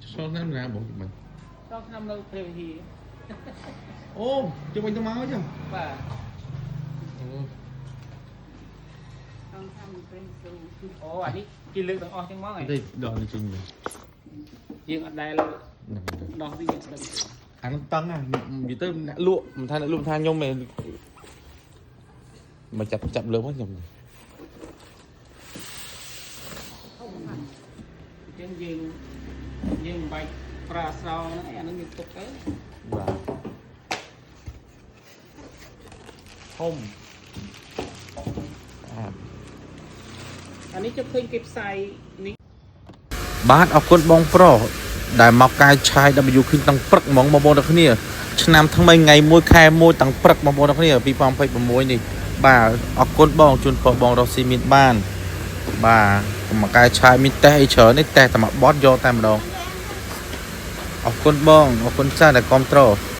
ឆ្លងឆ្នាំណាបងមិន ឆ្លងឆ្នាំនៅព្រះវិហារ អូជុំវិញទៅមកចឹង បាទ អូ ចង់ធ្វើព្រះយេស៊ូ អូអានេះគេលើកទាំងអស់ចឹងមកហ៎ ទេដកនេះចេញវិញ យើងអត់ដែល ហ្នឹងទៅ ដោះវាយើងស្ដឹង អានោះតឹងណានិយាយទៅអ្នកលក់មិនថាអ្នកលក់មិនថាខ្ញុំទេមកចាប់ចាប់លើមកខ្ញុំ អញ្ចឹងយើងយើងមិនបាច់ប្រើស្រោហ្នឹងឯងអាហ្នឹងយើងទុកទៅ បាទធំអា អានេះជិតឃើញគេផ្សាយនេះ បាទអរគុណបងប្រុសដែលមកកាយឆាយ W ឃើញតាំងព្រឹកហ្មងបងប្អូនទាំងគ្នាឆ្នាំថ្មីថ្ងៃ1ខែ1តាំងព្រឹកបងប្អូនទាំងគ្នា2026នេះបាទអរគុណបងជូនពរបងរស់ស៊ីមានបាន បាទមកកាយឆាយមានតេសអីច្រើននេះតេសតែមួយបត់យកតែម្ដងអរគុណបងអរគុណចាស់ដែលគ្រប់គ្រង